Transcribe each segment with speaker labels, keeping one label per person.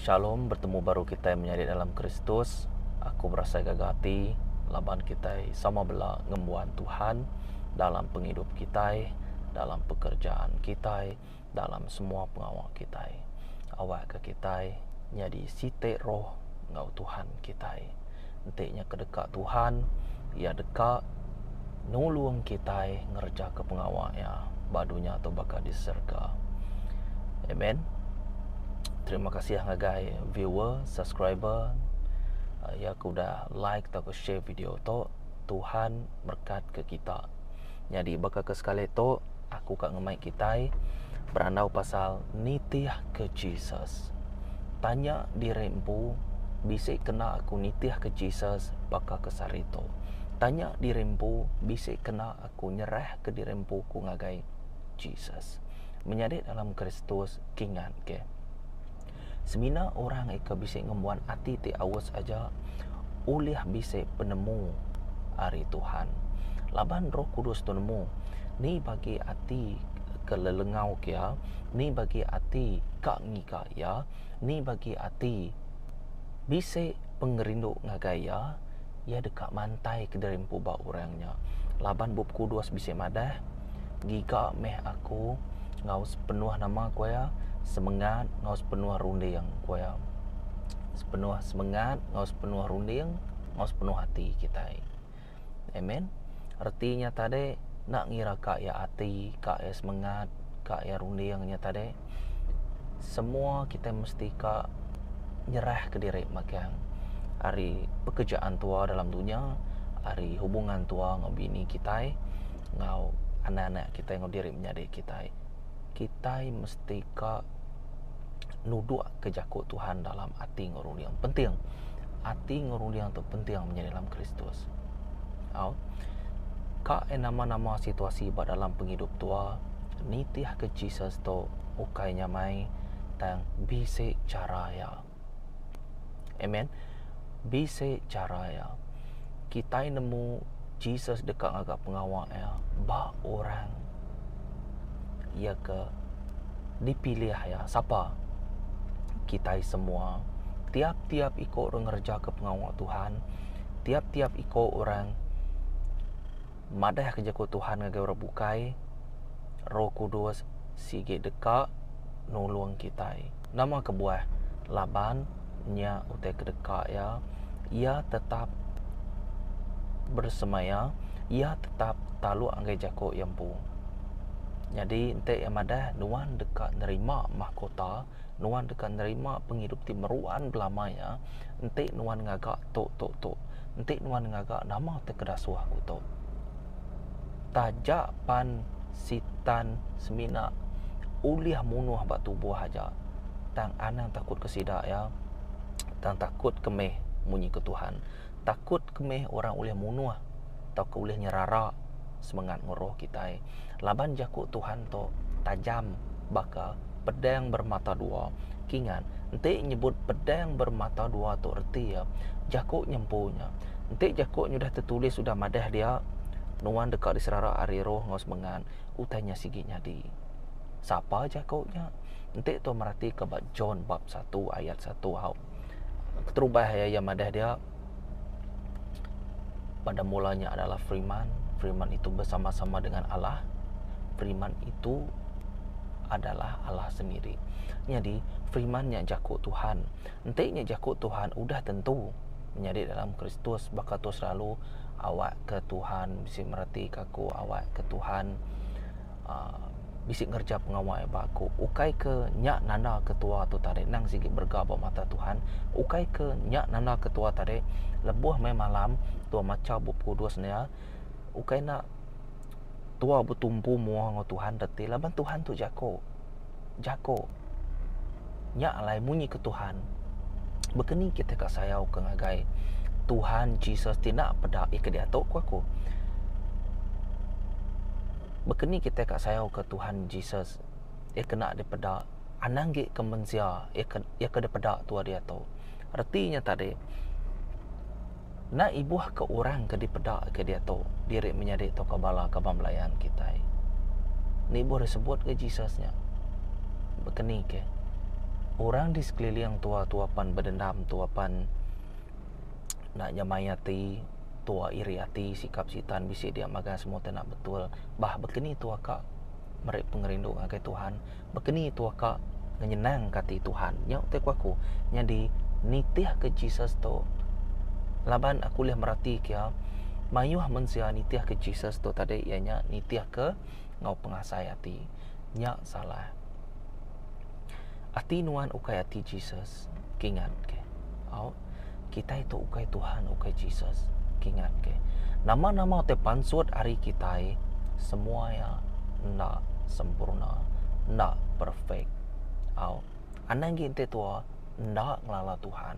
Speaker 1: Shalom bertemu baru kitai menyadi dalam Kristus. Aku berasai gaga ati laban kitai sama bela ngembuan Tuhan dalam pengidup kitai, dalam pekerjaan kitai, dalam semua pengawa kitai. Awakka kitai nyadi siti roh enggau Tuhan kitai. Enti nya kedeka Tuhan, Iya deka nulung kitai ngerejaka pengawa Iya ba dunya tu baka di serega. Amen. Terima kasih ngagai viewer, subscriber iya ke udah like tauka share video tu. Tuhan merekat ke kita. Nyadi baka ke sekali tu aku ka ngemai kitai berandau pasal nitih ke Jesus. Tanya diri empu bisi kena aku nitih ke Jesus baka ke sehari tu. Tanya diri empu bisi kena aku nyerah ke diri empu ku ngagai Jesus. Menyadi dalam Kristus kingat ke. Semina orang ke bisi ngembuan ati ti aus aja ulih bisi penemu ari Tuhan. Laban Roh Kudus tu nemu ni bagi ati ke lelengau ke iya, ni bagi ati ka ngiga iya, ni bagi ati bisi pengerindu ngagai iya, iya deka mantai ke diri empu ba orang nya. Laban Bup Kudus bisi madah, Giga meh aku enggau sepenuh nama ku iya, semengat enggau sepenuh runding ku iya. Sepenuh semengat enggau sepenuh runding enggau sepenuh ati kitai. Amen. Reti nya tadi enda ngira ka iya ati, ka iya semengat, ka iya runding nya tadi semua kitai mesti ka nyerah kediri magang ari pekerjaan tua dalam dunya, ari hubungan tua enggau bini kitai enggau anak-anak kitai enggau diri menyadi kitai. Kitai mesti ka nuduk ke jaku Tuhan dalam ati enggau runding. Penting. Ati enggau runding tu penting menyadi dalam Kristus. Au. Ka eh nama-nama situasi ba dalam pengidup tua nitih ke Jesus tu ukai nyamai tang bisi chara iya. Amen. Bisi chara iya. Kitai nemu Jesus deka ngaga pengawa iya ba orang iya ke dipilih iya. Sapa? Kitai semua. Tiap-tiap iko orang ngereja ke pengawa Tuhan, tiap-tiap iko orang madah ke jaku Tuhan ngagai orang bukai, Roh Kudus sigi deka nulung kitai. Nama kebuah? Laban nya utai ke deka iya, iya tetap besemaya, iya tetap taluk ngagai jaku iya empu. Nyadi enti iya madah nuan deka nerima mahkota, nuan deka nerima pengidup ti meruan belama iya enti nuan ngaga tu tu tu. Enti nuan ngaga nama ti ke dasuh aku tu. Taja pan Sitan semina ulih munuh ba tubuh aja, tang anang takut ke sida iya. Tang takut ke meh munyi ke Tuhan. Takut ke meh orang ulih munuh tauka ulih nyerara semengat enggau roh kitai. Laban jaku Tuhan tu tajam baka pedang bermata dua. Kingat, enti nyebut pedang bermata dua tu reti iya jaku nyempu nya. Enti jaku nya udah tetulis udah madah dia, nuan deka diserara ari roh enggau semengat, utai nya sigi nyadi. Sapa jaku nya? Enti tu meratika ba John bab satu ayat satu au. Keterubah iya iya madah dia pada mulanya adalah Firman, Firman itu bersama-sama dengan Allah. Firman itu adalah Allah sendiri. Nyadi, Firman nya jaku Tuhan. Enti nya jaku Tuhan udah tentu menyadi dalam Kristus baka tu selalu awak ke Tuhan bisi mereti ke aku, awak ke Tuhan uhh bisi ngereja pengawa iya ba aku. Ukai ke nya nanda ke tua tu tadi nang sigi berega ba mata Tuhan. Ukai ke nya nanda ke tua tadi lebuh meh malam tua macha bup kudus nya ukai enda tua betumpu mua enggau Tuhan reti laban Tuhan tu jako. Jako nya alai munyi ke Tuhan. Baka ni kitai ka sayau ke ngagai Tuhan Jesus ti enda peda iya ke diatu ku aku. Baka ni kitai ka sayau ke Tuhan Jesus iya kena dipeda anang agi ke mensia iya ke iya ke dipeda tua diatu. Reti nya tadi enda ibuh ke orang ke dipeda ke diatu diri menyadi tauka bala kaban belayan kitai. Enda ibuh disebut ke Jesus nya. Baka ni ke. Orang di sekeliling tua tua pan bedendam tua pan enda nyamai ati tua iri ati sikap sitan bisi dia magang semua ti enda betul. Bah bekeni tua ka meri pengerindu ngagai Tuhan bekeni tua ka ngenyenangka ati Tuhan. Nya utai ku aku nyadi nitihka Jesus tu laban aku ulih meratika iya mayuh mensia nitihka Jesus tu tadi iya nya nitihka enggau pengasai ati. Nya salah. Ati nuan ukai ati Jesus. Kingat ke. Au. Kitai tu ukai Tuhan, ukai Jesus. Kingat ke. Nama-nama utai pansut ari kitai, semua iya enda sempurna, enda perfect. Au. Anang agi enti tua enda ngelala Tuhan.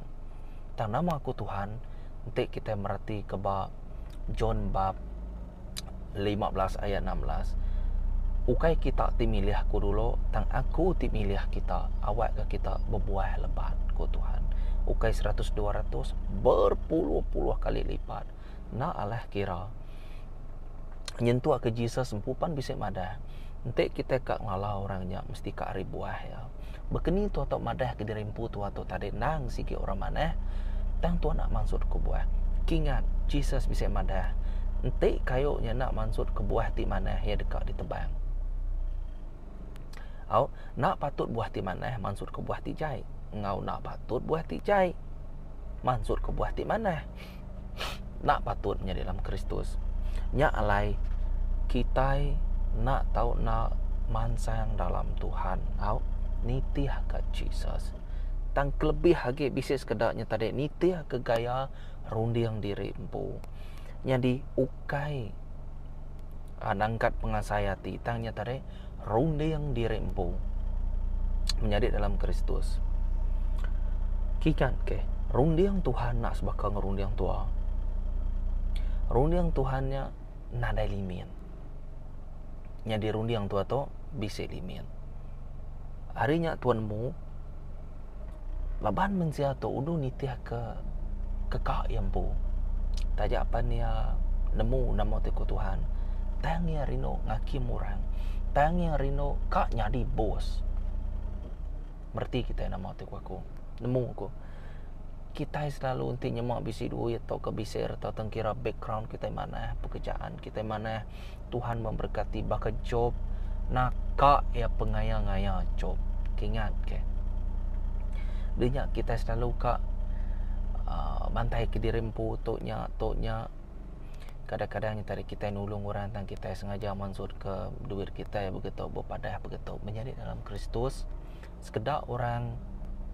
Speaker 1: Tang nama ku Tuhan enti kitai mereti ke ba John bab 15 ayat 16 Ukai kita ti milih aku dulu, tang aku ti milih kita, awakka kita bebuah lebat, ku Tuhan. Ukai 100 200, berpuluh-puluh kali lipat. Enda alah kira. Nyentuk ke Jesus empu pan bisi madah, enti kitai ka ngelala orang nya mesti ka ari buah iya. Bekeni tua tau madah ke diri empu tua tu tadi endang sigi orang manah, tang tua enda mansut ke buah. Kingat, Jesus bisi madah, enti kayu nya enda mansut ke buah ti manah iya deka ditebang. Au, enda patut buah ti manah mansut ke buah ti jai, enggau enda patut buah ti jai mansut ke buah ti manah. Enda patut nyadi dalam Kristus. Nya alai kitai enda tau enda mansang dalam Tuhan au nitih ka Jesus. Tang kelebih agi bisi sekeda nya tadi nitih ke gaya runding diri empu. Nyadi ukai aaa nangkat pengasai ati tang nya tadi runding diri empu menyadi dalam Kristus. Kikan ke runding Tuhan enda sebaka enggau runding tua. Runding Tuhan nya nadai limit. Nyadi runding tua tu bisi limit. Ari nya tuan nemu laban mensia tu udu nitih ke keka iya empu. Taja pan iya nemu nama ti ku Tuhan tang iya rindu ngakim orang. Tang iya rindu ka nyadi bos. Mereti kitai nama ti ku aku. Nemu ku. Kitai selalu enti nyema bisi duit tauka bisi reta tengkira background kitai manah, pekerjaan kitai manah, Tuhan memberkati baka Job naka iya pengaya-ngaya Job. Kingat ke. Dia nya kitai selalu ka uhh bantai kediri empu tu nya tu nya. Kadang-kadang nya tadi kitai nulung orang tang kitai sengaja mansut ke duit kitai begitu bepadah begitu menyadi dalam Kristus. Sekeda orang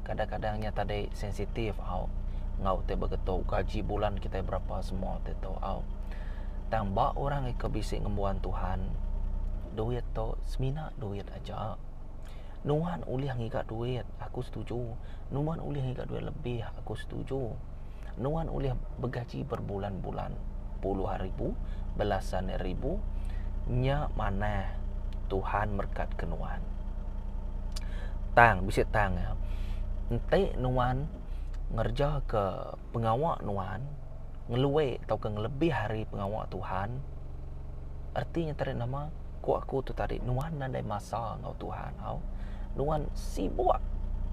Speaker 1: kadang-kadang nya tadi sensitif au enggau ti begitu gaji bulan kitai berapa semua ti tu au. Tang ba orang ke bisi ngembuan Tuhan duit tu semina duit aja. Nuan ulih ngiga duit aku setuju. Nuan ulih ngiga duit lebih aku setuju. Nuan ulih begaji berbulan-bulan, puluhan ribu, belasan ribu, nya manah Tuhan merekat ke nuan. Tang, bisi tang iya. Enti nuan ngereja ke pengawa nuan ngelui tauka ngelebih ari pengawa Tuhan, reti nya tadi nama? Ku aku tu tadi nuan nadai masa enggau Tuhan au. Nuan sibuk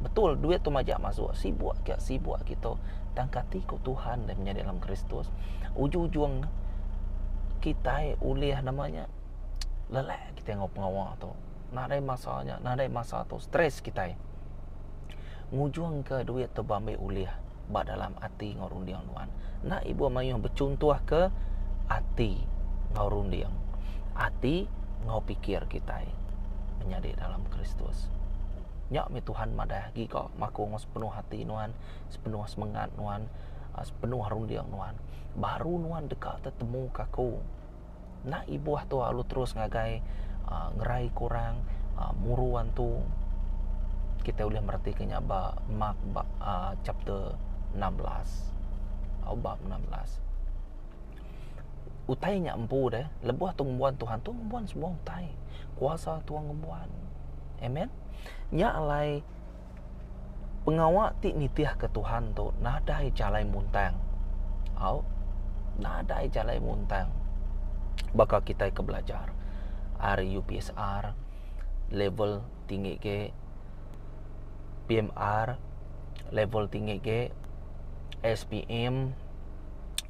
Speaker 1: betul duit tu majak masuk sibuk ka sibuk kitu tang kati ku Tuhan deh menyadi dalam Kristus ujung-ujung kitai ulih nama nya lelak kitai enggau pengawa tu nadai masa nya nadai masa tu stress kitai ngujung ka duit tu ba ambi ulih ba dalam ati enggau runding nuan. Enda ibuh mayuh bechuntuh ke ati enggau runding. Ati enggau pikir kitai menyadi dalam Kristus. Nya mih Tuhan madah giga maku enggau sepenuh ati nuan, sepenuh semengat nuan, sepenuh runding nuan. Baru nuan deka tetemu ke aku. Enda ibuh tu lalu terus ngagai uhh ngerai ke orang uhh muru antu. Kitai ulih meretika nya ba Mark ba uhh chapter 16 au bab 16. Utai nya empu deh lebuh tu ngembuan Tuhan tu ngembuan semua utai. Kuasa Tuhan ngembuan. Amen. Nya alai pengawa ti nitihka Tuhan tu nadai jalai muntang. Au nadai jalai muntang. Baka kitai ke belajar ari UPSR level tinggi agi. PMR level tinggi agi SPM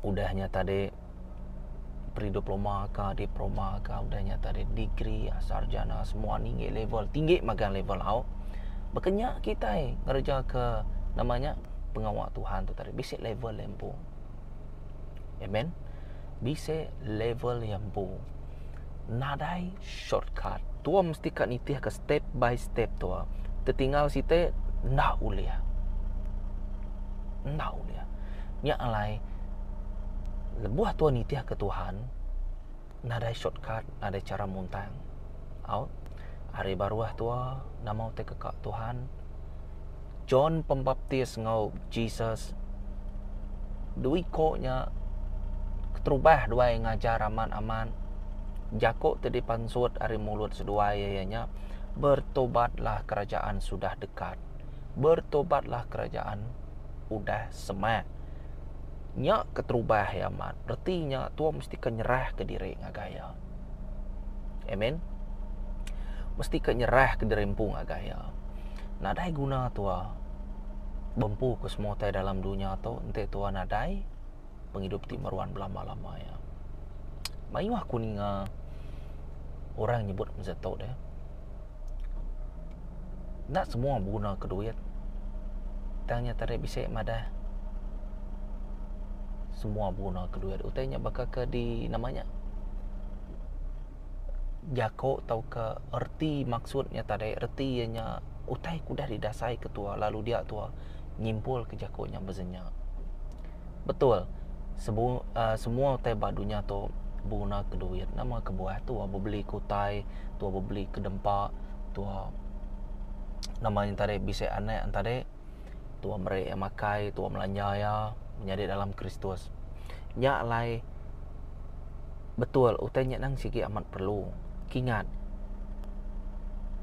Speaker 1: udah nya tadi pre diploma ka diploma ka udah nya tadi degree sarjana semua ninggi level tinggi magang level au. Baka nya kitai ngereja ke nama nya pengawa Tuhan tu tadi bisi level iya empu. Amen. Bisi level iya empu. Nadai shortcut. Tua mesti ka nitih ke step by step tua. Tetinggal siti enda ulih. Enda ulih. Nya alai lebuh tua nitih ke Tuhan nadai shortcut, nadai chara muntang. Au. Ari baruh tua nama utai ke ka Tuhan. John Pembaptis enggau Jesus dua iko nya keterubah duai ngajar amat-amat jaku ti dipansut ari mulut seduai iya nya bertobatlah kerajaan sudah dekat bertobatlah kerajaan udah semak. Nya keterubah iya amat reti nya tua mesti ka nyerahka diri ngagai iya. Amen. Mesti ka nyerahka diri empu ngagai iya. Nadai guna tua bempu ke semua utai dalam dunya tu enti tua nadai pengidup ti meruan belama-lama iya. Mayuh aku ninga orang nyebut masa tu deh. Enda semua beguna ke duit. Tang nya tadi bisi madah semua beguna ke duit. Utai nya baka ke di nama nya jako tauka erti maksud nya tadi reti iya nya utai ke udah didasai ke tua lalu dia tua nyimpul ke jako nya besen nya. Betul sebu uhh semua utai ba dunya tu beguna ke duit. Nama kebuah tua bebeli ke utai tua bebeli ke dempa tua nama nya tadi bisi anak ne tadi tua meri iya makai tua melanja iya menyadi dalam Kristus. Nya alai betul utai nya nang sigi amat perlu. Kingat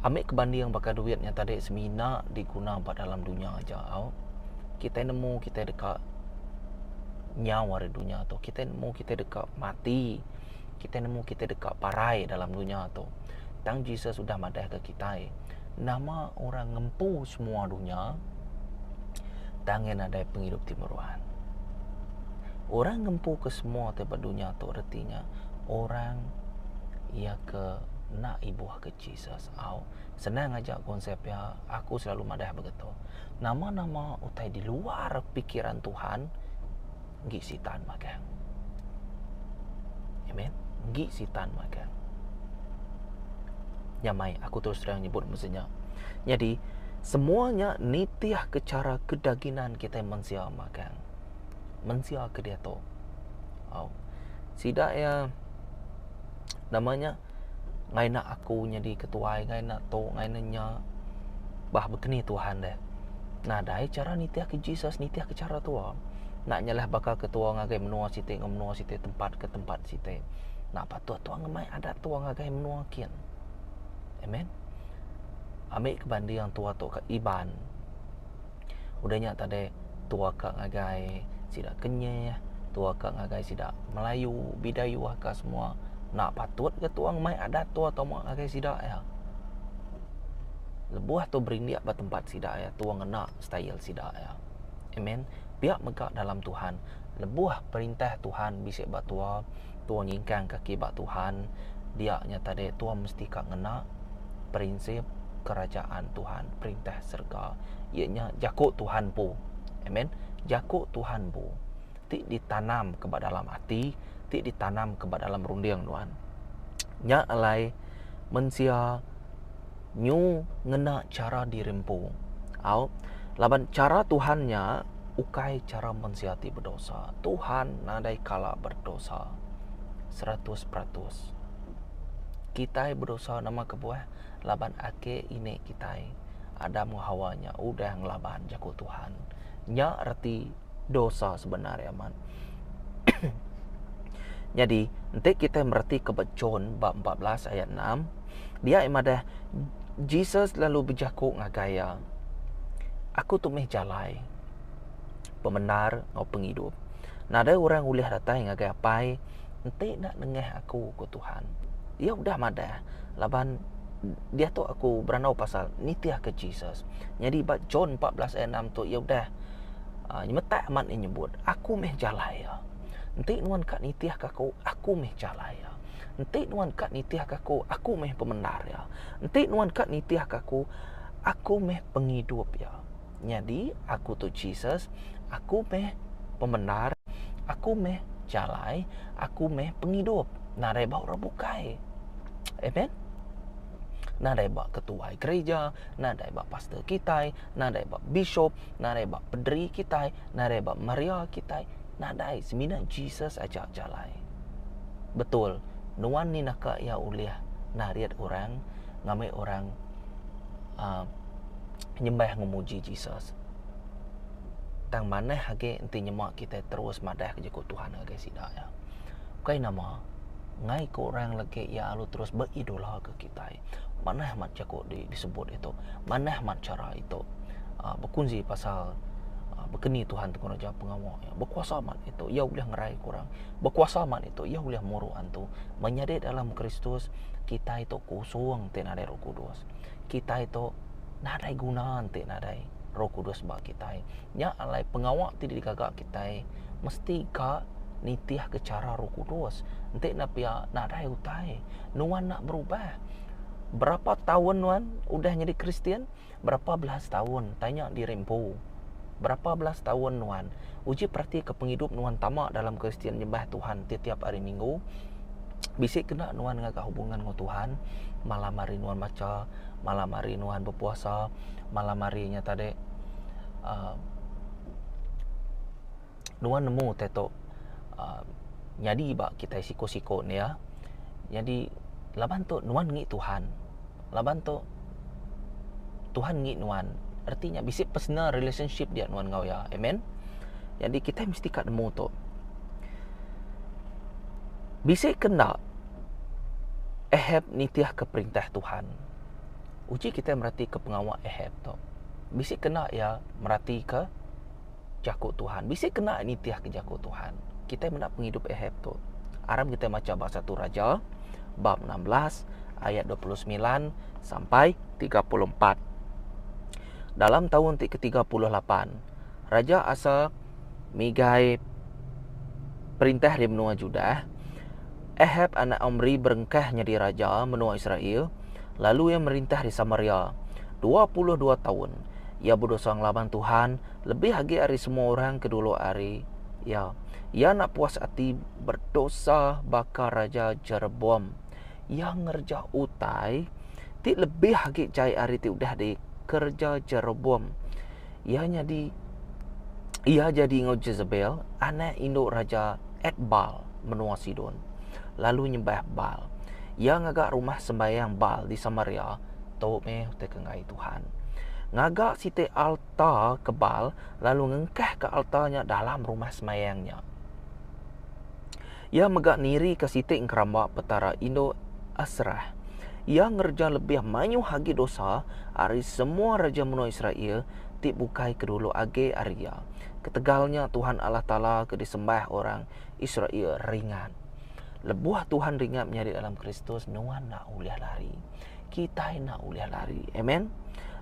Speaker 1: ami ke banding baka duit nya tadi semina diguna ba dalam dunya aja au. Kitai nemu kitai deka nyau ari dunya tu. Kitai nemu kitai deka mati. Kitai nemu kitai deka parai dalam dunya tu. Tang Jesus udah madahka kitai, nama orang ngempu semua dunya tang iya nadai pengidup ti meruan. Orang ngempu ke semua ti ba dunya tu reti nya orang iya ke enda ibuh ke Jesus. Au, senang aja konsep iya, aku selalu madah begitu. Nama-nama utai di luar pikiran Tuhan enggi sitan magang. Amen. Enggi sitan magang. Nya mai aku terus terang nyebut mesti nya. Nyadi semua nya nitih ke cara kedaginan kitai mensia magang. Mensia ke diatu. Au. Sida iya nama nya ngai nak aku nyadi ketuai ngai nak tu ngai nak nya. Bah bekeni Tuhan deh. Nadai chara nitih ke Jesus nitih ke chara tua. Enda nyalah baka ke tua ngagai menua siti enggau menua siti tempat ke tempat siti. Enda patut tua ngemai adat tua ngagai menua kin. Amen. Ambi ke banding tua tu ka Iban. Udah nya tadi tua ka ngagai sida Kenyah, tua ka ngagai sida Melayu, Bidayuh ka semua. Enda patut ke tua ngemai adat tua tama ngagai sida iya. Lebuh tu berindik ba tempat sida iya, tua ngena style sida iya. Amen. Pia mega dalam Tuhan. Lebuh perintah Tuhan bisi ba tua, tua nyingkang kaki ba Tuhan, dia nya tadi tua mesti ka ngena prinsip kerajaan Tuhan, perintah serega. Iya nya jaku Tuhan empu. Amen. Jaku Tuhan empu ti ditanam ke ba dalam ati, ti ditanam ke ba dalam runding nuan. Nya alai mensia Nyu ngena chara diri empu. Au, laban chara Tuhan nya ukai chara mensia ti bedosa. Tuhan nadai kala berdosa. 100%. Kitai bedosa nama kebuah? Laban ake ini kitai, Adam enggau Hawa nya udah ngelaban jaku Tuhan. Nya reti dosa sebenar iya amat. Nyadi, enti kitai meretika ba John ba 14 ayat 6, dia iya madah Jesus lalu bejaku ngagai iya, Aku tu meh jalai, pemendar enggau pengidup. Nadai orang ulih datai ngagai Apai enti enda nengah aku, ku Tuhan. Iya udah madah laban Diatu aku berandau pasal nitihka Jesus. Nyadi ba John 14 ayat 6 tu iya udah uh, nyemetak amat iya nyebut, aku meh jalai iya. Enti nuan ka nitihka aku, aku meh jalai iya. Enti nuan ka nitihka aku, aku meh pemendar iya. Enti nuan ka nitihka aku, aku meh pengidup iya. Nyadi aku tu Jesus, aku meh pemendar, aku meh jalai, aku meh pengidup. Nadai ba orang bukai. Amen. Nadai ba ketuai gereja, nadai ba pastor kitai, nadai ba bishop, nadai ba pederi kitai, nadai ba Maria kitai, nadai semina Jesus aja jalai. Betul, nuan ni naka iya ulih narit orang ngambi orang uh, nyembah ngemuji Jesus. Tang manah agi enti nyema kitai terus madah ke jaku Tuhan ngagai sida iya. Ukai nama, ngai ke orang legi iya alu terus beidola ke kitai. Manah amat jaku di disebut itu. Manah amat chara itu. Uh, bekunsi pasal uh, bekeni Tuhan tu ngereja pengawa iya. Bekuasa amat itu. Iya ulih ngerai ke orang. Bekuasa amat itu. Iya ulih muru antu. Menyadi dalam Kristus, kitai tu kusung ti nadai Roh Kudus. Kitai tu nadai guna enti nadai Roh Kudus ba kitai. Nya alai pengawa ti digaga kitai mesti ka nitihka chara Roh Kudus. Enti enda pia nadai utai. Nuan enda berubah. Berapa taun nuan udah nyadi Kristian? Berapa belas taun? Tanya diri empu. Berapa belas taun nuan? Uji peratika pengidup nuan tama dalam Kristian nyembah Tuhan tiap-tiap hari minggu. Bisi kena nuan ngaga hubungan enggau Tuhan? Malam hari nuan macha, malam hari nuan bepuasa, malam hari nya tadi uhh nuan nemu utai tu uhh nyadi ba kitai siko-siko ne iya. Nyadi laban tu nuan ngi Tuhan. Laban tu Tuhan ngi nuan. Reti nya bisi personal relationship dia nuan enggau iya. Amen. Nyadi kitai mesti ka nemu tu. Bisi ke enda Ahab nitihka perintah Tuhan. Uji kitai meratika pengawa Ahab tu. Bisi ke enda iya meratika jaku Tuhan. Bisi ke enda nitihka jaku Tuhan. Kitai meda pengidup Ahab tu. Aram kitai macha ba satu Raja bab 16 ayat 29 sampai 34. Dalam taun ti ke-38, Raja Asa migai perintah di menua Judah, Ahab anak Omri berengkah nyadi raja menua Israel, lalu iya merintah di Samaria 22 taun. Iya bedosa ngelaban Tuhan lebih agi ari semua orang ke dulu ari iya. Iya enda puas ati berdosa baka Raja Jeroboam. Iya ngereja utai ti lebih agi jai ari ti udah dikereja Jeroboam. Iya nyadi iya jadi enggau Jezebel, anak indu raja Etbaal menua Sidon, lalu nyembah Baal. Iya ngaga rumah sembahyang Baal di Samaria, tu meh utai ke enggai Tuhan. Ngaga siti alta ke Baal lalu ngengkahka alta nya dalam rumah sembahyang nya. Iya mega nirika siti engkeramba petara indu Aserah. Iya ngereja lebih mayuh agi dosa ari semua raja menua Israel ti bukai ke dulu agi ari iya. Ketegal nya tuhan Allah Taala ke disembah orang Israel ringat. Lebuh Tuhan ringat menyadi dalam Kristus, nuan enda ulih lari. Kitai enda ulih lari. Amen.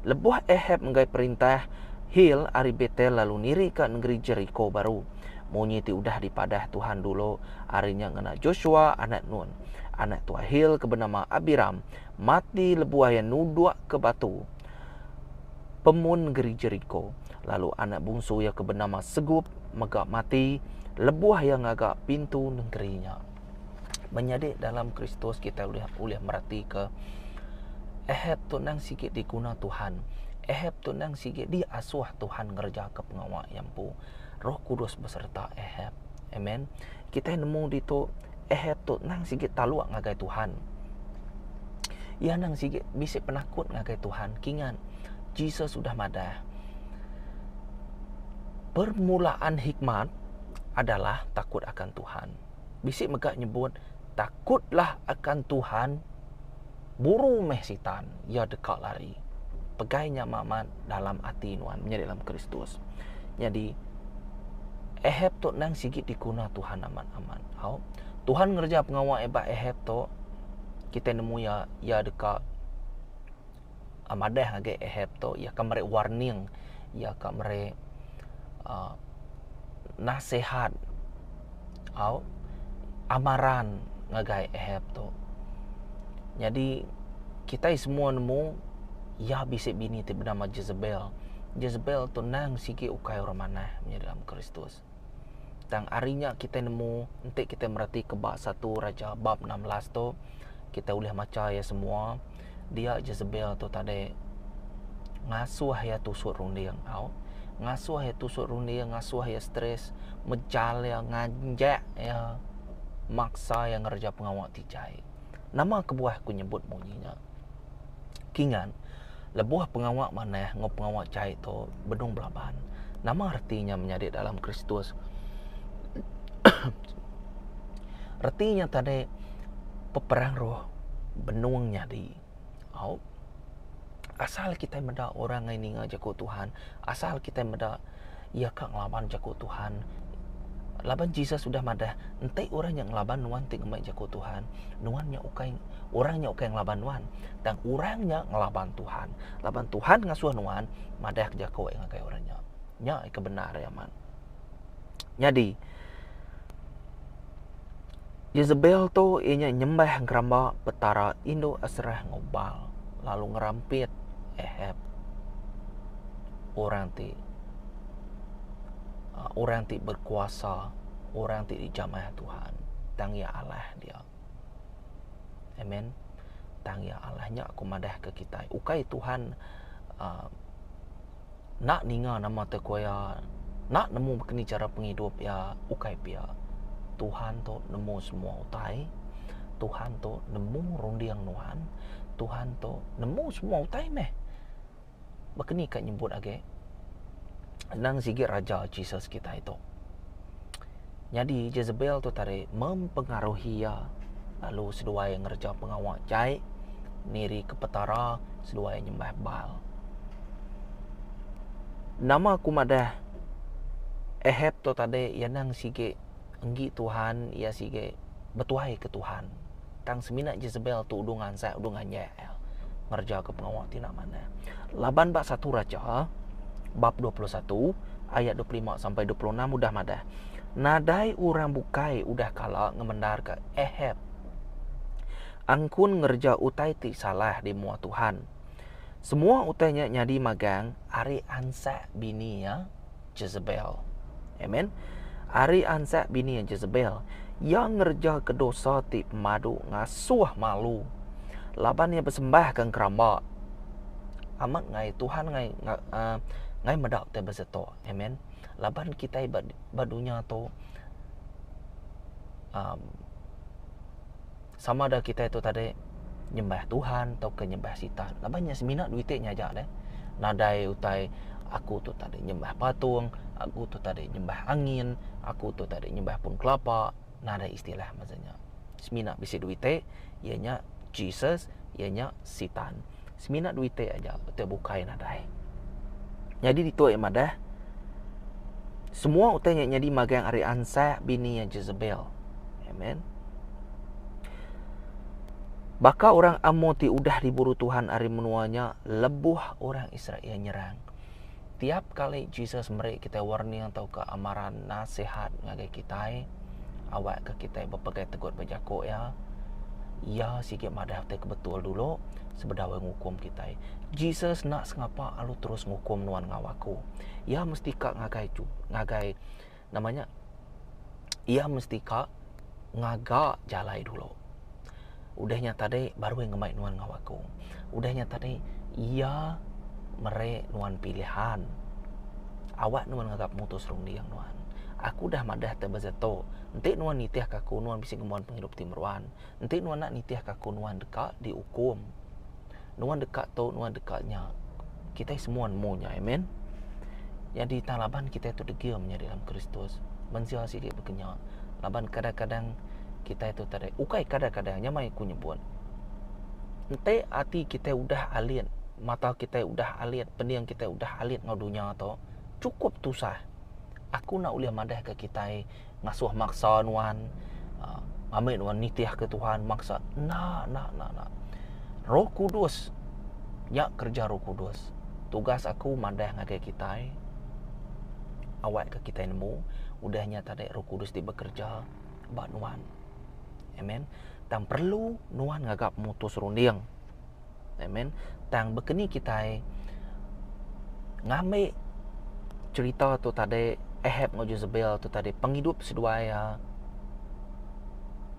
Speaker 1: Lebuh Ahab menggai perintah Hil ari Betel lalu nirika nengeri Jeriko baru. Munyi ti udah dipadah Tuhan dulu ari nya ngena Joshua anak Nun. Anak tuai Hil ke benama Abiram mati lebuh iya nudukka batu pemun nengeri Jeriko, lalu anak bungsu iya ke benama Segup mega mati lebuh iya ngaga pintu nengeri nya. Menyadi dalam Kristus kitai ulih ulih meratika Ahab tu endang sigi diguna Tuhan. Ahab tu endang sigi diasuh Tuhan ngerejaka pengawa iya empu. Roh Kudus besereta Ahab. Amen. Kitai nemu ditu Ahab tu nang sigi taluk ngagai Tuhan. Iya nang sigi bisi penakut ngagai Tuhan. Kingat Jesus udah madah permulaan hikmat adalah takut akan Tuhan. Bisi mega nyebut takutlah akan Tuhan buru meh sitan iya deka lari. Pegai nya amat dalam ati nuan menyadi dalam Kristus. Nyadi Ahab tu nang sigi diguna Tuhan amat-amat. Au. Tuhan ngereja pengawa iya ba Ahab tu kitai nemu iya iya deka. madah ngagai Ahab tu iya ka meri warning iya ka meri uhh nasihat au amaran ngagai Ahab tu. Nyadi kitai semua nemu iya bisi bini ti benama Jezebel. Jezebel tu endang sigi ukai orang manah menyadi dalam Kristus. Tang ari nya kitai nemu enti kitai mereti ke ba satu Raja bab 16 tu kitai ulih macha iya semua dia Jezebel tu tadi ngasuh iya tusut runding au. Ngasuh iya tusut runding ngasuh iya stress mejal iya nganjak iya maksa iya ngereja pengawa ti jai. Nama kebuah ku nyebut munyi nya? Kingat, lebuh pengawa manah enggau pengawa jai tu benung belaban, nama reti nya menyadi dalam Kristus? Reti nya tadi peperang roh benung nyadi. Au. Asal kitai meda orang ngai ninga jaku Tuhan, asal kitai meda iya ka ngelaban jaku Tuhan, laban Jesus udah madah enti orang nya ngelaban nuan ti ngemai jaku Tuhan, nuan nya ukai orang nya ukai ngelaban nuan, tang orang nya ngelaban Tuhan. Laban Tuhan ngasuh nuan madah ke jaku iya ngagai orang nya. Nya ke bendar iya amat. Nyadi Jezebel tu iya nya nyembah ngeramba petara indu Aserah enggau Baal lalu ngerampit Ahab orang ti orang ti berkuasa, orang ti dijamah Tuhan tang iya alah dia. Amen. Tang iya alah nya aku madah ke kitai ukai Tuhan uhh enda ninga nama te ku iya, enda nemu baka ni chara pengidup iya ukai pia. Tuhan tu nemu semua utai, Tuhan tu nemu runding nuan, Tuhan tu nemu semua utai meh. Baka ni ka nyebut agi endang sigi raja Jesus kitai tu. Nyadi Jezebel tu tadi mempengaruhi iya lalu seduai ngereja pengawa jai niri ke petara seduai nyembah Baal. Nama ku madah Ahab tu tadi iya nang sigi enggi Tuhan iya sigi betuai ke Tuhan. Tang semina Jezebel tu udu ngansak udu nganjak iya ngereja ke pengawa ti enda manah. Laban ba satu Raja bab 21 ayat 25 sampai 26 udah madah nadai orang bukai udah kala ngemendarka Ahab angkun ngereja utai ti salah di mua Tuhan. Semua utai nya nyadi magang ari ansak bini iya Jezebel. Amen. Ari ansak bini iya Jezebel, iya ngereja ke dosa ti pemadu ngasuh malu laban iya besembah ke engkeramba. Amat ngai Tuhan ngai uhh ngai meda utai besetok. Amen. Laban kitai ba ba dunya tu uhh Sama da kitai tu tadi nyembah Tuhan tauka nyembah sitan. Laban nya semina duit ti nya aja deh. Nadai utai aku tu tadi nyembah patung, aku tu tadi nyembah angin, aku tu tadi nyembah pun kelapa. Nadai istilah masa nya. Semina bisi duit ti iya nya Jesus, iya nya sitan. Semina duit ti aja utai bukai nadai. Nyadi ditu iya madah semua utai nya nyadi magang ari ansak bini iya Jezebel. Amen. Baka orang Amor ti udah diburu Tuhan ari menua nya lebuh orang Israel nyerang. Tiap kali Jesus meri kitai warning tauka amaran nasihat ngagai kitai, awakka kitai bepegai tegut ba jaku iya, iya sigi madah utai ke betul dulu sebedau iya ngukum kitai. Jesus enda sengapa lalu terus ngukum nuan enggau aku. Iya mesti ka ngagai ngagai nama nya iya mesti ka ngaga jalai dulu. Udah nya tadi baru iya ngemai nuan enggau aku. Udah nya tadi iya meri nuan pilihan. Awak nuan ngaga pemutus runding nuan. Aku udah madah te beza tu, enti nuan nitih ka aku nuan bisi ngembuan pengidup ti meruan. Enti nuan enda nitih ka aku nuan deka diukum. Nuan deka tu nuan deka nya. Kitai semua nemu nya amen. Nyadi tang laban kitai tu degil menyadi dalam Kristus. Mensia sigi bekenya laban kadang-kadang kitai tu tadi ukai kadang-kadang nya meh ku nyebut. Enti ati kitai udah alit, mata kitai udah alit, pending kitai udah alit enggau dunya tu chukup tusah. Aku enda ulih madah ke kitai ngasuh maksa nuan uhh ngambi nuan nitih ke Tuhan maksa enda enda enda enda. Roh Kudus. Nya kereja Roh Kudus. Tugas aku madah ngagai kitai awakka kitai nemu udah nya tadi Roh Kudus ti bekereja ba nuan. Amen. Tang perlu nuan ngaga pemutus runding. Amen. Tang bekeni kitai ngambi cherita tu tadi Ahab enggau Jezebel tu tadi pengidup seduai iya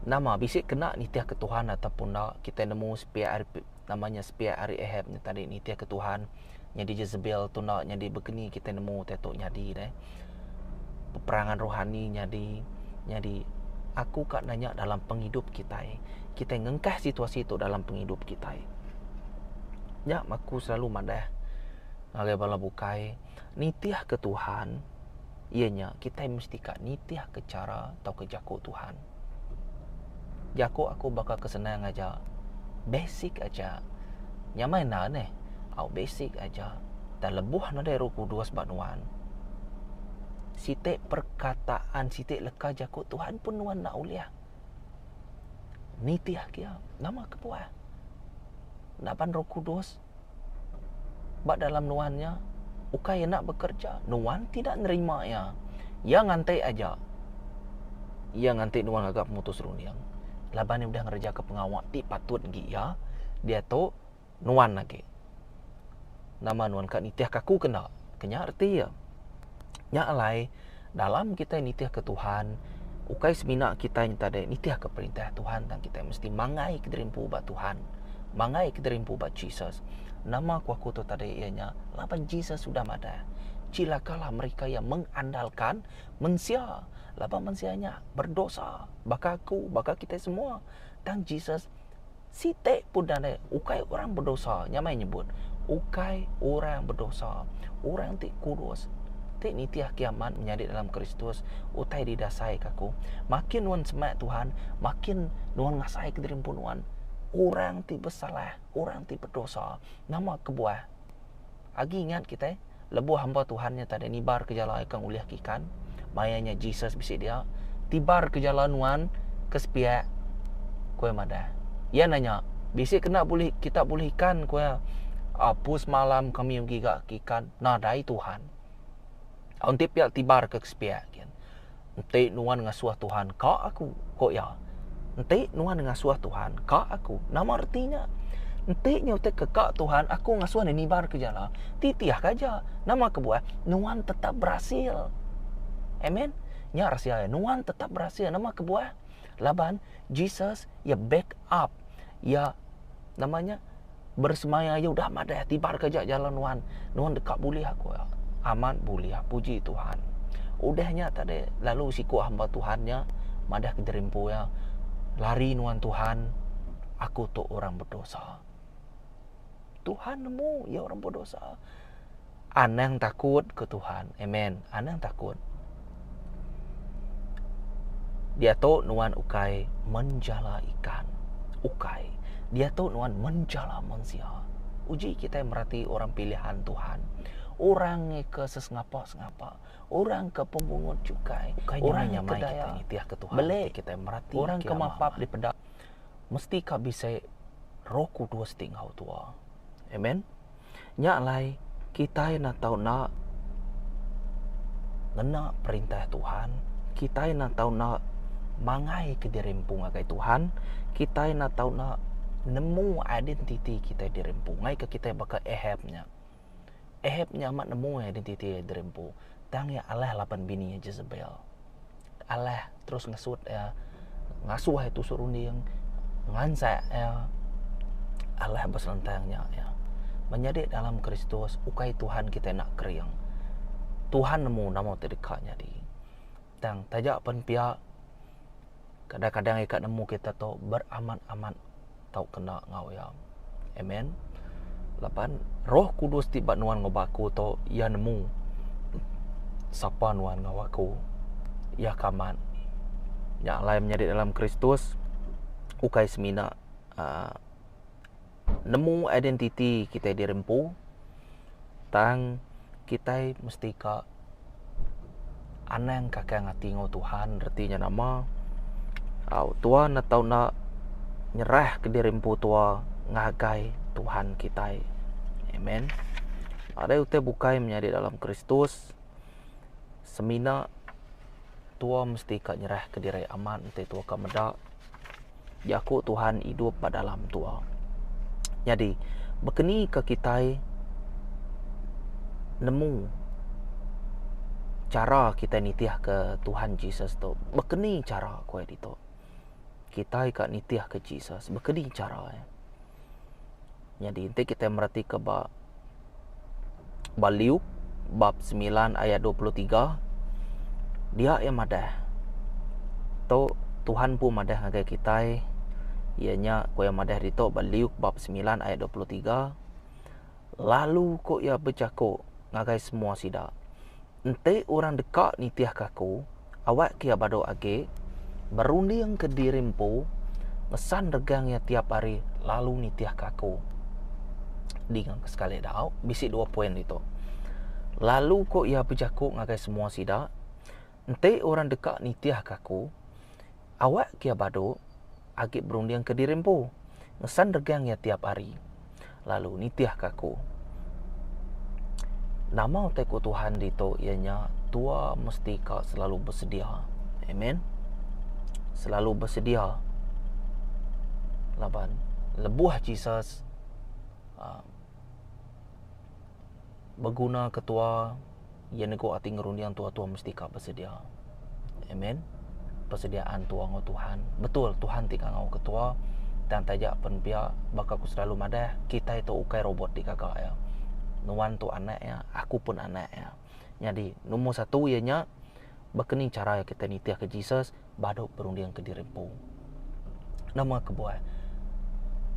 Speaker 1: nama bisi kena nitihka Tuhan ataupun enda kitai nemu sepiak ari nama nya sepiak ari Ahab nya tadi nitihka Tuhan nyadi Jezebel tu enda nyadi bekeni kitai nemu utai tu nyadi deh. Peperangan rohani nyadi nyadi aku ka nanya dalam pengidup kitai kitai ngengkah situasi tu dalam pengidup kitai. Nya aku selalu madah ngagai bala bukai nitihka Tuhan iya nya kitai mesti ka nitihka chara tauka jaku Tuhan. Jaku aku baka ke senang aja basic aja nyamai enda neh au basic aja tang lebuh nadai roh kudus ba nuan siti perkataan siti leka jaku Tuhan pun nuan enda ulih nitih ke iya nama kebuah laban roh kudus ba dalam nuan nya ukai enda bekerja nuan tidak nerima iya iya nganti aja iya nganti nuan ngaga pemutus runding laban iya udah ngereja ke pengawa ti patut agi iya diatu nuan agi nama nuan ka nitih ka aku ke enda ke nya reti iya nya alai dalam kitai nitih ke Tuhan ukai semina kitai nya tadi nitih ke perintah Tuhan tang kitai mesti mangai kediri empu ba Tuhan mangai kediri empu ba Jesus nama ku aku tu tadi iya nya laban Jesus udah madah cilakalah mereka yang mengandalkan mensia laban mensia nya berdosa baka aku baka kitai semua tang Jesus Siti pun nadai ukai orang bedosa nya meh nyebut ukai orang bedosa orang ti kudus ti nitih kiamat menyadi dalam Kristus utai didasai ka aku makin nuan semak Tuhan makin nuan ngasai ke diri empu nuan orang ti besalah orang ti bedosa nama kebuah agi ingat kitai lebuh hamba Tuhan nya tadi nibar ke jala ikan ulih ke ikan maya nya Jesus bisi dia tibar ke jala nuan ke sepiak ku iya madah iya nanya bisi kena bulih kita bulih ikan ku iya apus malam kami begiga ke ikan nadai Tuhan enti pia tibar ke sepiak gin enti nuan ngasuh Tuhan ka aku ku iya enti nuan ngasuh Tuhan ka aku nama reti nya enti nya utai ke ka Tuhan aku ngasuh ne nibar ke jala titih ka aja nama kebuah nuan tetap berhasil amen nya rahsia iya nuan tetap berhasil nama kebuah laban Jesus iya back up iya nama nya bersemaya iya udah madah tibar ke aja jala nuan nuan deka bulih aku amat bulih puji Tuhan udah nya tadi lalu siku hamba Tuhan nya madah ke diri empu iya lari nuan Tuhan aku tu orang berdosa Tuhan nemu iya orang berdosa anang takut ke Tuhan amen anang takut diatu nuan ukai menjala ikan ukai diatu nuan menjala mensia uji kitai merati orang pilihan Tuhan orang ke sesengapa sengapa orang ke pemungut cukai
Speaker 2: Ukai
Speaker 1: orang
Speaker 2: nyamai
Speaker 1: ke
Speaker 2: nyamai
Speaker 1: daya
Speaker 2: kitai nitih ke Tuhan
Speaker 1: beli
Speaker 2: ti kitai merati
Speaker 1: orang
Speaker 2: ke
Speaker 1: ke mapap
Speaker 2: amat.
Speaker 1: dipeda mesti ka bisi roh kudus ti enggau tua amen. Nya alai kitai enda tau enda ngena perintah Tuhan, kitai enda tau enda mangai ke diri empu ngagai Tuhan, kitai enda tau enda nemu identiti kitai diri empu ngaika kitai baka Ahab nya. Ahab nya amat nemu identiti iya diri empu tang iya alah laban bini iya Jezebel. Alah terus ngesut iya ngasuh iya tusut runding ngansak iya alah beselentang nya iya. Menyadi dalam Kristus ukai Tuhan kitai enda kering. Tuhan nemu nama ti deka nyadi. Tang taja pen pia kadang-kadang iya ka nemu kita tu beramat-amat tau kena enggau iya. Amen. Laban Roh Kudus ti ba nuan enggau ba aku tu iya nemu sapa nuan enggau aku. Iya ke amat. Nya alai menyadi dalam Kristus ukai semina uhh nemu identiti kitai diri empu tang kitai mesti ka anang kakang ati enggau Tuhan reti nya nama au tuan ne tau enda nyerah ke diri empu tua ngagai Tuhan kitai. Amen. Nadai utai bukai menyadi dalam Kristus semina tua mesti ka nyerah ke diri amat enti tua ka meda jaku Tuhan idup ba dalam tua. Nyadi bekeni ka kitai nemu chara kitai nitih ke Tuhan Jesus tu. Bekeni chara ku iya ditu. Kitai ka nitih ke Jesus bekeni chara iya. Nyadi enti kitai meratika ba ba Luke bab semilan ayat 23 dia iya madah tu Tuhan empu madah ngagai kitai iya nya ku iya madah ditu ba Luke bab semilan ayat 23 lalu ku iya bejaku ngagai semua sida enti orang deka nitihka aku awak ke iya badu agi berundingka diri empu ngesan regang iya tiap hari lalu nitihka aku. Dinga ke sekali dau bisi dua poin ditu. Lalu ku iya bejaku ngagai semua sida, enti orang deka nitihka aku, awak ke iya badu agi berundingka diri empu ngesan regang iya tiap hari lalu nitihka aku. Nama utai ku Tuhan ditu iya nya tua mesti ka selalu besedia. Amen. Selalu besedia laban lebuh Jesus uhh beguna ke tua iya nego ati ngerunding tua tua mesti ka besedia. Amen. Persediaan tua enggau Tuhan. Betul Tuhan ti ngangau ke tua tang taja pen pia baka ku selalu madah kitai tu ukai robot ti gaga iya. Nuan tu anak iya, aku pun anak iya. Nyadi nombor satu iya nya baka ni chara kitai nitih ke Jesus badu berunding ke diri empu. Nama kebuah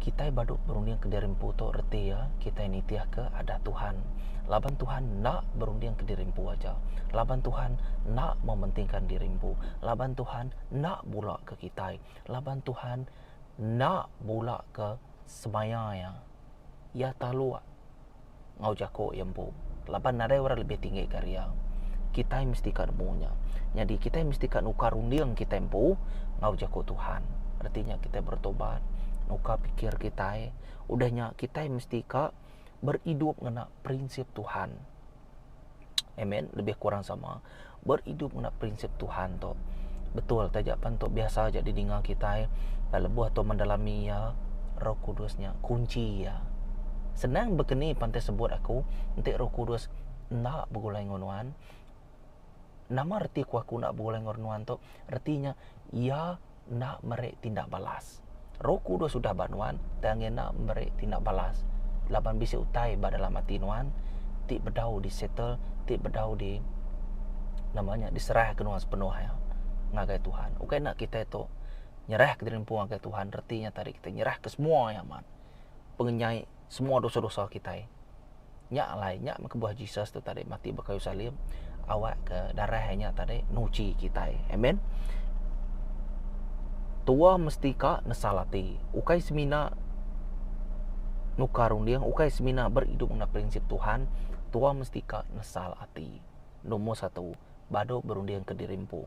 Speaker 1: kitai badu berunding ke diri empu tu reti iya kitai nitih ke adat Tuhan. Laban Tuhan enda berunding ke diri empu aja. Laban Tuhan enda mementingkan diri empu. Laban Tuhan enda bula ke kitai. Laban Tuhan enda bula ke semaya iya. Iya taluk enggau jaku iya empu laban nadai orang lebih tinggi ke ari iya. Kitai mesti ka nemu nya. Nyadi kitai mesti ka nukar runding kitai empu enggau jaku Tuhan. Reti nya kitai bertobat nukar pikir kitai udah nya kitai mesti ka beridup ngena prinsip Tuhan. Amen. Lebih kurang sama. Beridup ngena prinsip Tuhan tu. Betul taja pan tu biasa aja didinga kitai. Dan lebuh tu mendalami iya, Roh Kudus nya kunchi iya. Senang bekeni pan ti sebut aku enti Roh Kudus enda begulai enggau nuan. Nama reti ku aku enda begulai enggau nuan tu? Reti nya iya enda meri tindak balas. Roh Kudus udah ba nuan tang iya enda meri tindak balas laban bisi utai ba dalam ati nuan ti bedau di settle ti bedau di nama nya diserahka nuan sepenuh iya ngagai Tuhan. Ukai enda kitai tu nyerahka diri empu ngagai Tuhan reti nya tadi kitai nyerahka semua iya amat pengenyai semua dosa-dosa kitai. Nya alai nya meh kebuah Jesus tu tadi mati ba kayu salib awakka darah iya nya tadi nuchi kitai. Amen. Tua mesti ka nesal ati. Ukai semina nukar runding, ukai semina beridup ngena prinsip Tuhan, tua mesti ka nesal ati. Nombor satu, badu berunding ke diri empu.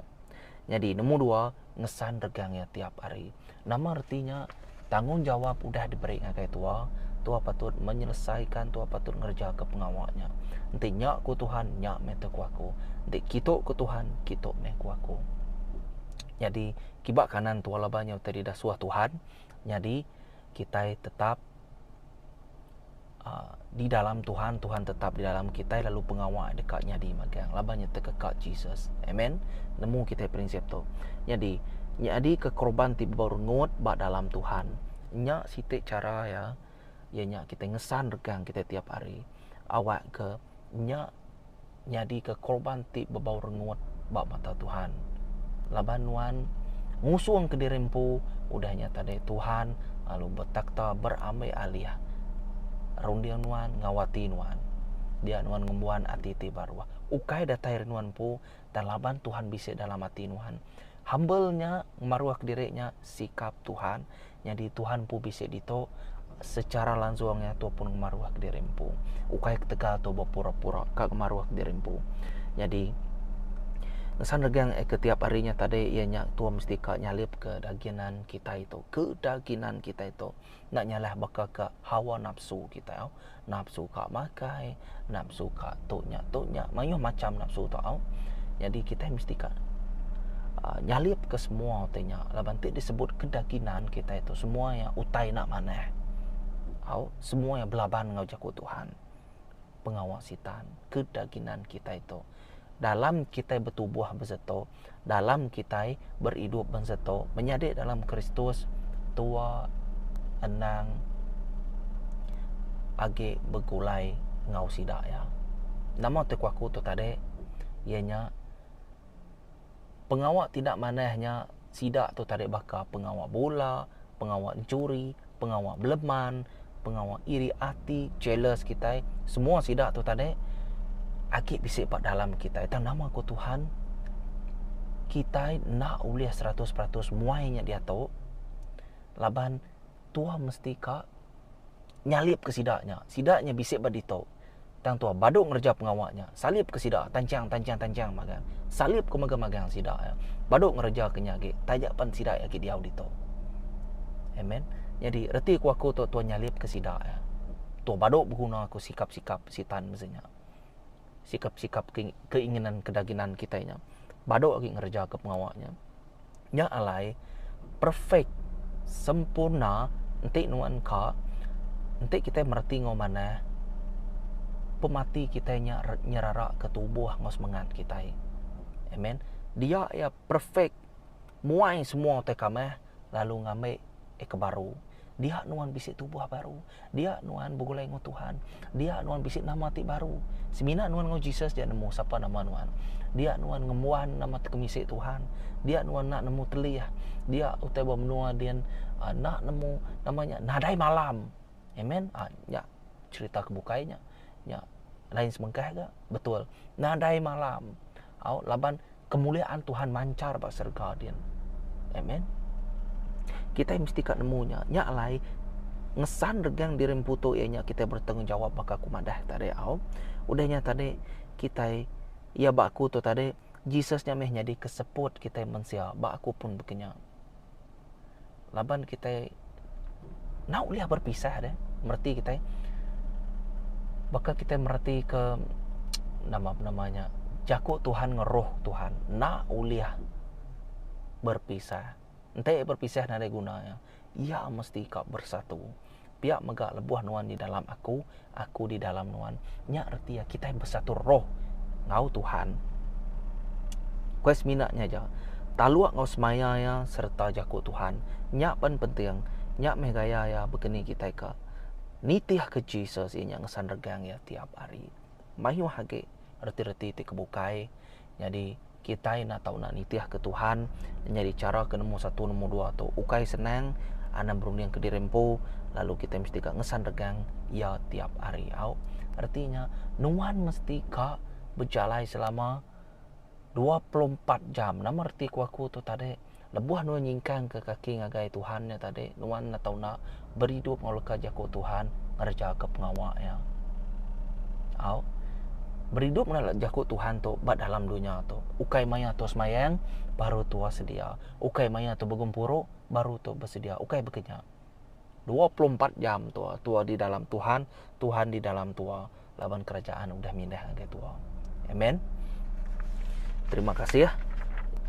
Speaker 1: Nyadi nombor dua, ngesan regang iya tiap hari. Nama reti nya? Tanggungjawap udah diberi ngagai tua, tua patut menyelesaikan, tua patut ngerejaka pengawa nya. Enti nya ku Tuhan, nya meh te ku aku. Enti kitu ku Tuhan, kitu meh ku aku. Nyadi, kiba kanan tua laban nya utai didasuh Tuhan, nyadi kitai tetap uhh di dalam Tuhan, Tuhan tetap di dalam kitai lalu pengawa deka nyadi magang laban nya tekeka Jesus. Amen. Nemu kitai prinsip tu. Nyadi, nyadika korban ti berengut ba dalam Tuhan. Nya siti chara iya, iya nya kitai ngesan regang kitai tiap hari awakka nya nyadika korban ti bebau rengut ba mata Tuhan. Laban nuan ngusungka diri empu udah nya tadi Tuhan lalu betakhta berambi alih runding nuan enggau ati nuan. Dia nuan ngembuan ati ti baruh. Ukai datai ari nuan empu tang laban Tuhan bisi dalam ati nuan. Humble nya ngemaruhka diri nya sikap Tuhan. Nyadi Tuhan empu bisi ditu secara langsung iya tu pun ngemaruh ke diri empu. Ukai ketegal tu bepura-pura ka ngemaruh ke diri empu. Nyadi. Ngesan regang eh ke tiap hari nya tadi iya nya tua mesti ka nyalip ke daginan kitai tu. Kedaginan kitai tu enda nyalah baka ke hawa nafsu kitai au. Nafsu ka makai, nafsu ka tu nya tu nya mayuh macam nafsu tu au. Nyadi kitai mesti ka uhh nyalip ke semua utai nya laban ti disebut kedaginan kitai tu semua iya utai enda manah au semua iya belaban enggau jaku Tuhan. Pengawa sitan kedaginan kitai tu. Dalam kitai betubuh besetu, dalam kitai beridup besetu, menyadi dalam Kristus tua endang agi begulai enggau sida iya. Nama ti ku aku tu tadi iya nya pengawa ti enda manah nya sida tu tadi baka pengawa bula, pengawa enchuri, pengawa beleman, pengawa iri ati, jealous kitai, semua sida tu tadi agi bisi ba dalam kitai. Tang nama ku Tuhan, kitai enda ulih 100% muai nya diatu laban tua mesti ka nyalip ke sida nya. Sida nya bisi ba ditu. Tang tua badu ngereja pengawa nya. Salip ke sida tanchang tanchang tanchang magang. Salip ke magang magang sida iya. Badu ngereja ke nya agi taja pan sida agi diau ditu. Amen. Nyadi reti ku aku tu tua nyalip ke sida iya. Tua badu beguna ku sikap-sikap sitan mesti nya. Sikap-sikap keinginan kedaginan kitai nya. Badu agi ngereja ke pengawa nya. Nya alai, perfect, sempurna enti nuan ka, enti kitai mereti enggau manah, pemati kitai nya nyeraraka tubuh enggau semengat kitai. Amen. Dia iya perfect muai semua utai kamah lalu ngambi ke baru. Dia nuan bisi tubuh baru. Dia nuan begulai enggau Tuhan. Dia nuan bisi nama ti baru. Semina nuan enggau Jesus ja nemu sapa nama nuan. Dia nuan ngembuan nama ti kemisi Tuhan. Dia nuan enda nemu telih. Dia utai ba menua din enda nemu nama nya nadai malam. Amen. Aa nya cherita ke bukai nya. Nya lain sebengkah ga. Betul. Nadai malam. Au laban kemuliaan Tuhan manchar ba serega din. Amen. Kitai mesti ka nemu nya. Nya alai ngesan regang diri empu tu iya nya kitai bertanggungjawab baka aku madah tadi au. Udah nya tadi kitai iya ba aku tu tadi Jesus nya meh nyadi ke seput kitai mensia ba aku pun baka nya. Laban kitai enda ulih berpisah deh mereti kitai baka kitai mereti ke nama nama nya jaku Tuhan enggau roh Tuhan enda ulih berpisah. Enti berpisah nadai guna iya. Iya mesti ka bersatu. Pia mega lebuh nuan di dalam aku, aku di dalam nuan. Nya reti iya kitai besatu roh enggau Tuhan. Ukai semina nya aja. Taluk enggau semaya iya sereta jaku Tuhan. Nya pen penting. Nya meh gaya iya bekeni kitai ka nitihka Jesus iya nya ngesan regang iya tiap hari. Mayuh agi reti-reti ti kebukai nyadi kitai enda tau enda nitihka Tuhan nyadi chara ke nemu satu nemu dua tu ukai senang anang berunding kediri empu lalu kitai mesti ka ngesan regang iya tiap hari au. Reti nya nuan mesti ka bejalai selama 24 jam. Nama reti ku aku tu tadi lebuh nuan nyingkang ke kaki ngagai Tuhan nya tadi nuan enda tau enda beridup enggau leka jaku Tuhan ngereja ke pengawa iya. Au. Beridup ngena jaku Tuhan tu ba dalam dunya tu. Ukai maya tu semayang baru tua sedia. Ukai maya tu begempuru baru tu besedia. Ukai baka nya. 24 jam tua tua di dalam Tuhan, Tuhan di dalam tua laban kerajaan udah mindah ngagai tua. Amen. Terima kasih.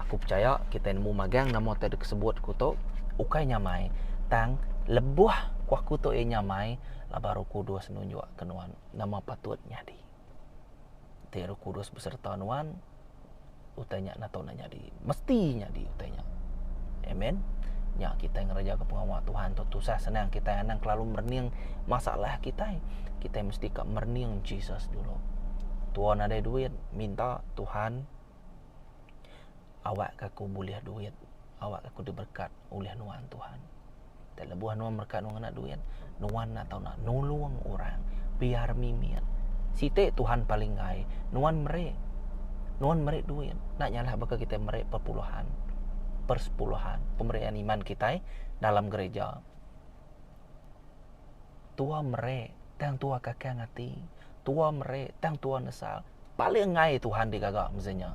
Speaker 1: Aku percaya kita nemu magang nama ti disebut ku tu ukai nyamai tang lebuh ku aku tu iya nyamai laban Roh Kudus nunjuk ke nuan nama patut nyadi. Ti Roh Kudus beserta nuan utai nya enda tau enda nyadi. Mesti nyadi utai nya. Amen. Nya kitai ngereja ke pengawa Tuhan tu tusah senang kitai anang kelalu merening masalah kitai. Kitai mesti ka merening Jesus dulu. Tua nadai duit minta Tuhan awak ka aku bulih duit, awak ka aku diberkat ulih nuan Tuhan. Tai lebuh nuan merekat nuan ngena duit, nuan enda tau nak nulung orang biar mimit. Siti Tuhan paling enggai, nuan meri. Nuan meri duit, enda nyalah baka kitai meri perpuluhan, persepuluhan, pemerian iman kitai dalam gereja. Tua meri tang tua kakang ati, tua meri tang tua nesal. Paling enggai Tuhan digaga mesti nya.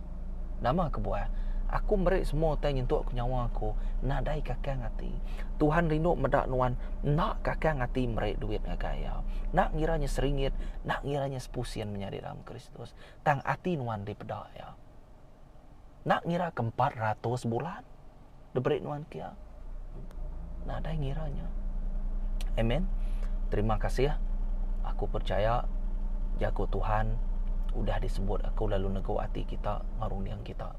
Speaker 1: Nama kebuah? Aku meri semua utai nyentuk ke nyawa aku nadai kakang ati. Tuhan rindu meda nuan enda kakang ati meri duit ngagai Iya. Enda ngira nya seringgit, enda ngira nya sepusin menyadi dalam Kristus. Tang ati nuan dipeda Iya. Enda ngira ke 400 bulan diberi nuan ke Iya. Nadai ngira nya. Amen. Terima kasih. Aku percaya jaku Tuhan udah disebut aku lalu negu ati kita enggau runding kita.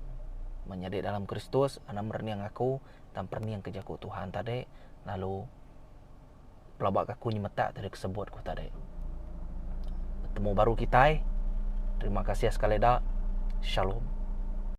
Speaker 1: Menyadi dalam Kristus, anang merening aku tang perening ke jaku Tuhan tadi lalu pelaba ke aku nyemetak tadi kesebut ku tadi. Betemu baru kitai. Terima kasih sekali da. Shalom.